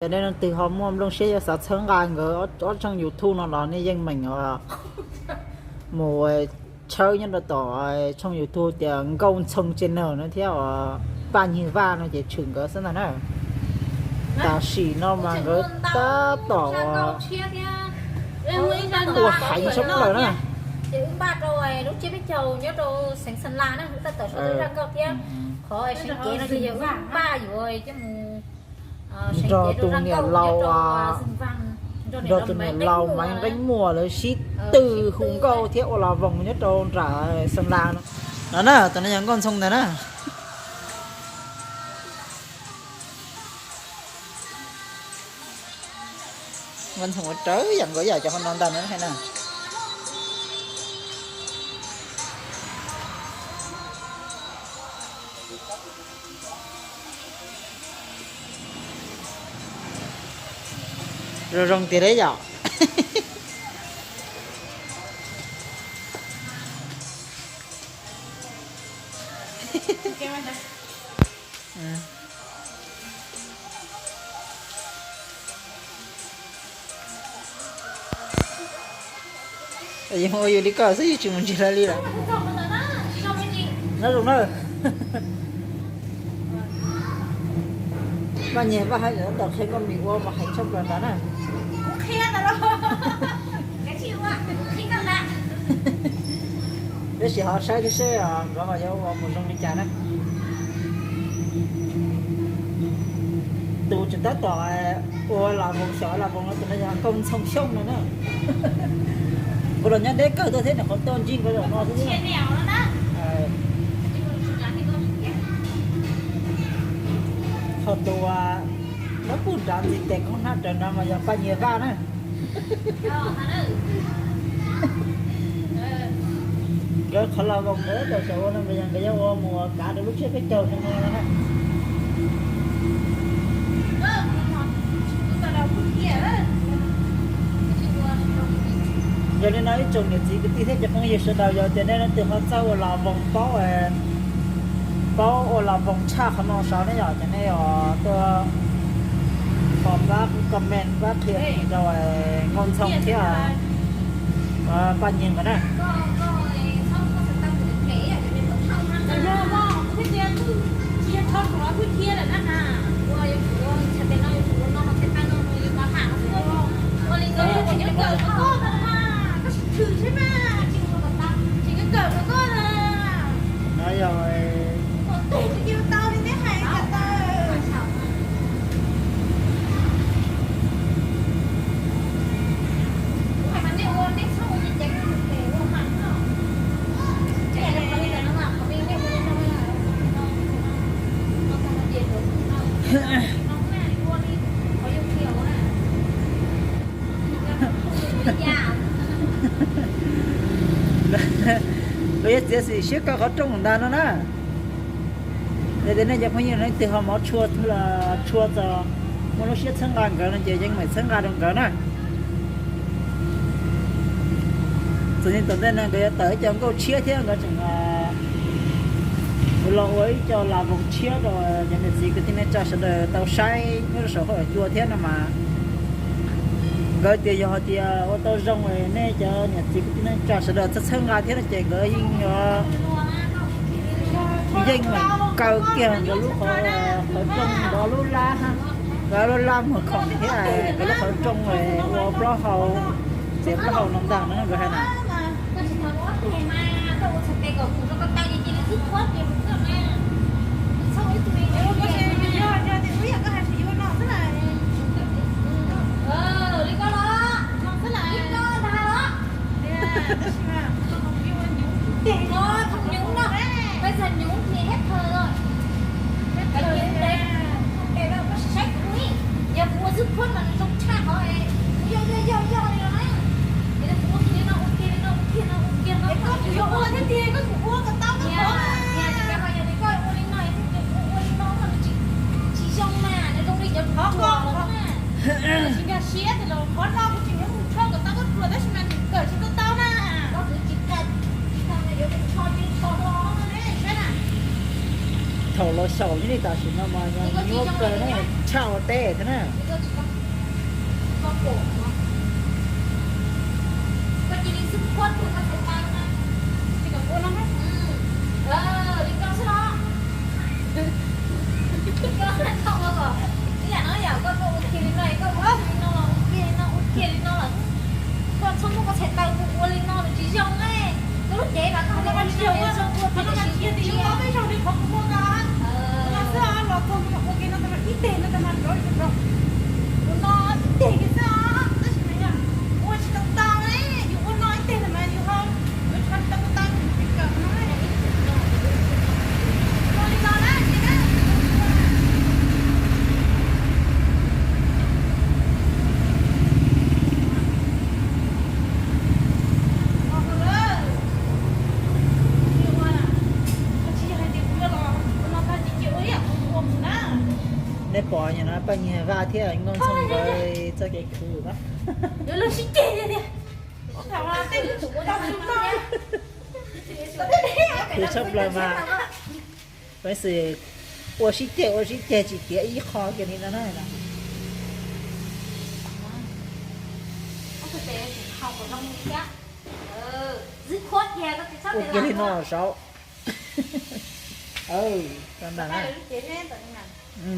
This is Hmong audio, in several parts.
Ces nej leej twg ho muaj nplooj siab yuav xav txhawb nqa nkawd ob tshooj YouTube no los nej yeej meem mus tshawb nyob rau tom tshooj YouTube tias Nkauj Ntxhoo Channel no thiab uas Paj Nyig Vaj no ces tshwm nkawd xwb ntag na. Tam sim no mas nkawd tab tom ua heev tshaj plaws na. Nrog tus niam laus, nrog tus niam laus Maiv Nqeeb Muas lawv sib tw hu nkauj thiab ua las voos nyob rau nram Xeev Las no. No na, tus no yog Nkauj Ntxhoo ntag na. Nkauj Ntxhoo ua rawv yam nkaus yam cov hauv no ntag na hais na. Zoo zoo tiag deb yom. Yeej ua yus li koj xwb, yeej tsis mus ntsis hlo li lawm. Nyob zoo na. Vaj Nyig Vaj hais lawm tab tom qhia nkauj mis ua mas heev tshaj plaws ntawd na. Peb sim ho saib thiab seb nkawd ho yuav ua mus zoo li cas na. Tus tseem tab tom ua las voos xyaum las voos no tus no yog Nkauj Ntxhoo Xyooj no na. Kuv los nyob deb kawg tuaj thiab nws qhov tuaj ntsib nkawd zaum no xwb. Ho tus uas nyob puag nrad ntxiv tes koob hnab rawv no mas yog Paj Nyig Vaj na. Nkawd qhov las voos nkawd tau xyaum ua no mas yog nkawd yuav ua mus kav rau lub tsiab peb caug no na. Yog li no ib tsoom niam txiv kwv tij thiab cov phooj ywg sawv daws, yog tias nej leej twg ho txawj ua las voos paub, paub ua las voos tshaj qhov no saud ne yom, ces nej tuaj pab comment pab qhia rau Nkauj Ntxhoo thiab Paj Nyig nkawd na. Kuv yuav txiav txim siab kaw qhov rooj ntag no na. Yog tias nej cov phooj ywg leej twg ho mob tshua, tshua txog muaj lub siab txhawb nqa nkawd no ces yeej meem txhawb nqa rau nkawd na. Txuas ntxiv tom ntej no nkawd yuav tawm ib co nkauj tshiab thiab nkawd tseem los ua ib co las voos tshiab rau cov niam txiv kwv tij neej tsa sawv daws tau saib nyob rau saum huab cua thiab no mas. Nkawd tias yog hais tias ua tau zoo nej cov niam txiv kwv tij neej tsa sawv daws txhawb txhawb nqa thiab no ces nkawd yeej yuav, yeej meem kaw kiag nkawd lub qhov, qhov rooj, nkawd lub lab, nkawd lub lab muag khoom thiab nkawd lub qhov rooj ua plaub hau, txiav plaub hau no ntag no nkawd hais na. Tsis nkag siab tias los qhov no kuv tseem yuav mus rho kom tau koj pluas tab sis mas nws kawm tsis tau tau na. Koj twb tsis kawm, tsis kawm yuav mus rho ces rho los ne, saib na. Xyaum los xyaum thiab li, tam sim no mas nyuaj kawg na, tshaj ua teb thiab na. Koj txhob muab koj txhais taw ua li no tsis zoo ne. Koj lub cev mas koj ua li no tsis zoo, ua tib zoo li qhov kuv muab koj. Ua no xwb os, los txog ua ke no tas mas ib teg no tas mas rov rau. Ua no ib teg kiag xwb os, tab sis mas yog ua tsis tau tau ne, yus ua no ib teg no mas yus ho yuav tsis tau tau, ua li no na, ua li no na. Nej pom nyom no Paj Nyiag Vaj thiab Nkauj Ntxhoo nkawd txoj kev khwv na. Khwv tshaj plaws mas, peev xwm ua sib ceg ua sib ceg tsis tiav ib qho kiag li no na. Ua kiag li no saud. Koj ntag na.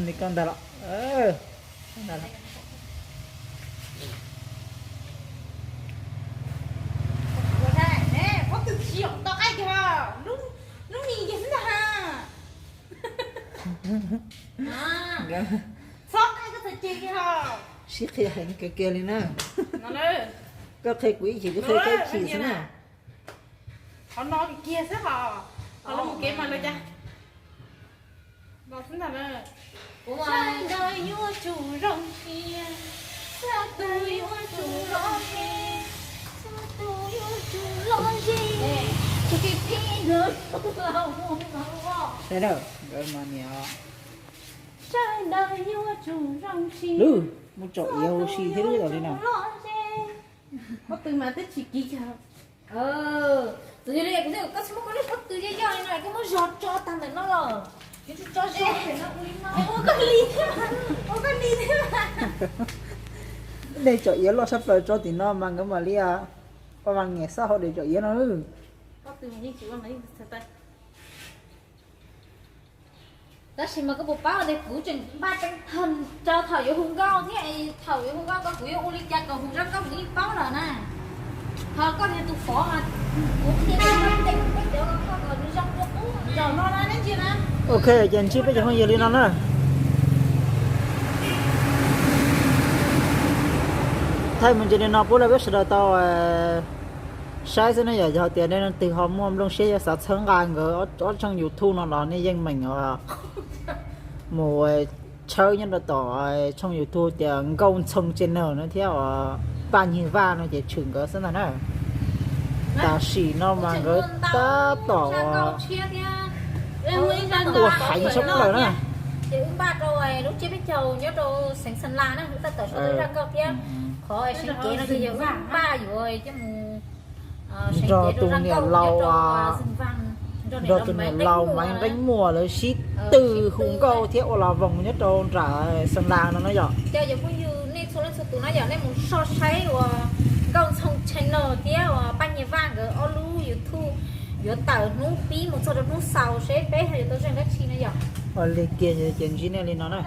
Li koj ntag los. Koj ntag los. Pob tw tsis yog tau qaij kiag, lub mis kiag xwb ntag. Txhob qaij koj txhais ceg kiag. Sib qhia heev kawg kiag li na. Koj qhia kuv ib chim kuv qhia koj ib chim xwb na. Qhov no kiag xwb hos, qhov lub mus kev mas lawv cas los xwb ntag na. Sawv daws yuav tsum zoo siab, txhua tus yuav tsum lom zem, txhua tus yuav tsum lom zem, tsis phem nkawd los mus no. Sawv daws nkawd mas niam, sawv daws yuav tsum zoo siab, lub mus tsom iav huv si thiab lub yam li no. Pob tw mas twb tsis kiv kiag. Txawm yog li kuv thiaj koj txhob muab koj lub pob tw yoj yoj li no, koj muab zog tso tag ntawm no los. Yuav tsum tso zog ntawm no ua li no. Ua koj li thiab, ua koj li thiab. Dej tsom iav loj sab plaws tso tim no mas nkawd mam li, ua mas niam xab hauv dej tsom iav no. Tab sis mas koj puas paub tias kuv tseem npaj teeb thawj rau thaum yuav hu nkauj thiab, thaum yuav hu nkauj koj kuv yuav ua li cas kom hu zaj nkauj kuv yeej paub lawm na. Ho koj niag tus fov mas kuv qhia koj teeb peb cov koj kom nws zoo dua qub. Zaum no na, neb ntsia na. Ok, ces ntsib peb cov phooj ywg li no na. Thaij mus ntsia li no pub rau peb sawv daws tau saib xwb na yom. Yog tias nej leej twg ho muaj nplooj siab yuav xav txhawb nqa nkawd ob tshooj YouTube no los nej yeej meem mus tshawb nyob rau tom tshooj YouTube tias Nkauj Ntxhoo Channel no thiab uas Paj Nyiag Vaj no ces tshwm nkawd xwb ntag na. Tam sim no mas nkawd tab tom ua heev sab plaws na. Ces wb npaj rau lub tsiab peb caug nyob rau xeev Xeem Las na, wb tab tom sau zaj nkauj thiab. Qhov seev cev no ces yog wb npaj yuav coj mus nrog tus niam laus, nrog tus niam laus Maiv Nqeeb Muas lawv sib tw hu nkauj thiab ua las voos nyob rau nram Xeem Las no na yom. Cov phooj ywg nej txhua leej txhua tus na yom, nej mus soj saib uas Nkauj Ntxhoo Channel thiab uas Paj Nyiag Vaj nkawd ob lub YouTube yuav tawm hnub pib mus txog rau hnub xaus seb peb ho yuav tau zaj dab tsi na yom. Ua li kiag ces ntsib nej li no na.